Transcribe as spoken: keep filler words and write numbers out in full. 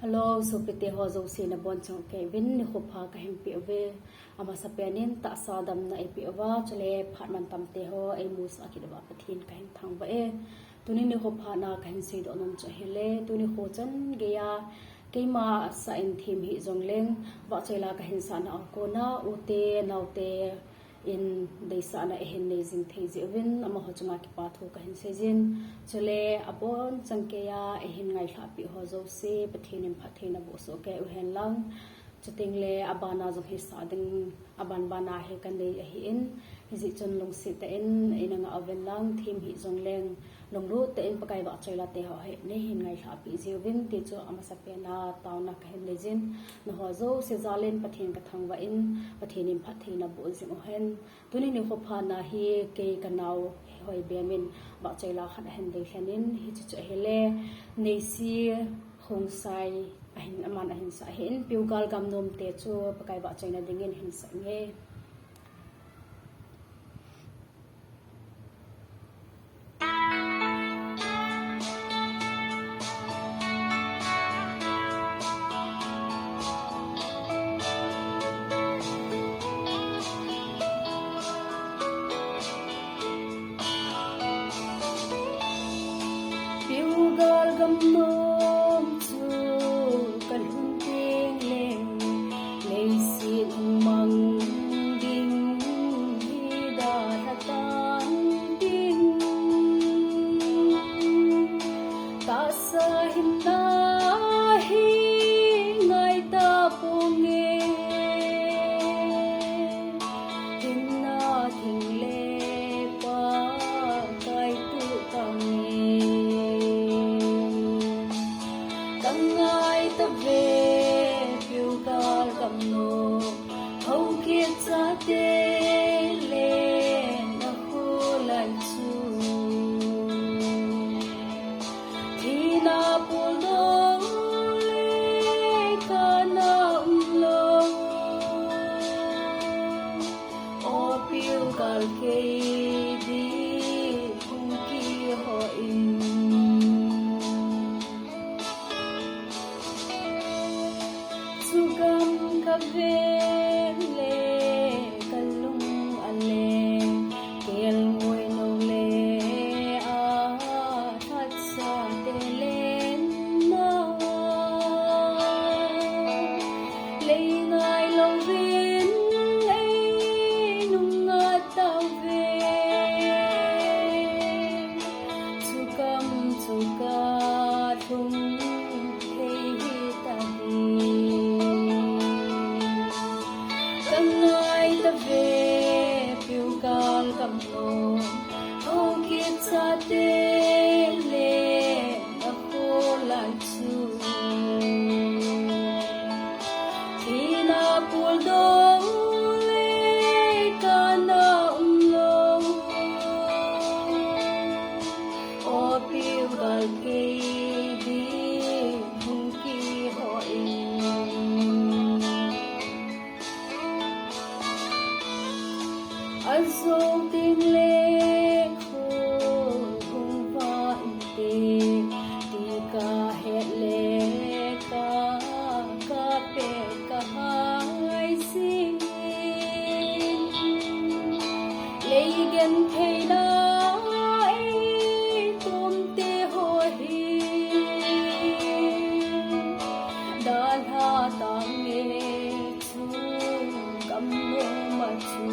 Hello, sopite ho jouse nabonchauvin nikho pha kahin peuve. Amasapen in tahsa damna eipeuva, chule phat mantam teho eimusah kit uva Pathen kahin thangvah e. Tuni nikho phat a kahin seidoh nom chu ahile, tuni nikho chan geiya keima sah in them hih jongleng, vahchoi la kahin sahna a kona ute naote in deisahna eihin nei jing thei jeh uvin, amaho chunga kipa thu kahin seijin. Chule abonchan keiya eihin ngailhah peh ho jouse Pathen in phatthei naboh soh kei uhen lang. Chuteng le abana jong hisah ding, aban bana hi kanei ahin, hijeh chun lungset tah in eina ngah uvin lang, them hih jongleng lunglut tah in Pakai vahchoi la teho hi neihin ngailhah peh jiuvin ti chu amasapen a taona kahin neijin. Nangho jouse jal in Pathen kathangvah in, Pathen in phatthei naboh jing uhen. Tuni nikho phat a hi kei kanao Hoibem in vahchoi la khat ahin deilhen in, hiche chu ahile Neisi Khongsai ahin, aman ahin sah ahin, Piugal Gamnom te chu Pakai vahchoina dingin hin sah inge. Piugal Gamnom chu kalhun teng le, leiset hung mang ding hi dalha tan ding. Tahsa hinna hi ngai taponge, hinna thing le Pakai tuh tange. Kangai tave Piugal Gamnom, Haokip chate le nakholai chu. Thina puldong le kana umlou, O Piugal, kei ding hung kihou in. Chugam kaven le kalung ale, kelngoi nou le alhatsate lenna, lei nailouvin einunga tauve. Chugam chuka lhung thei hita ding. Kangai tave Piugal Gamnom, Haokip chate le nakholai chu. Thina puldong le kana umlou, O Piugal, kei ding hung kihou in. Ajou teng le kho hung vah inte, ti kahet le ka, kapeh kahai jingin. Lei gentheina eitomte ho hi dalha tange, chu Gamnom a chu.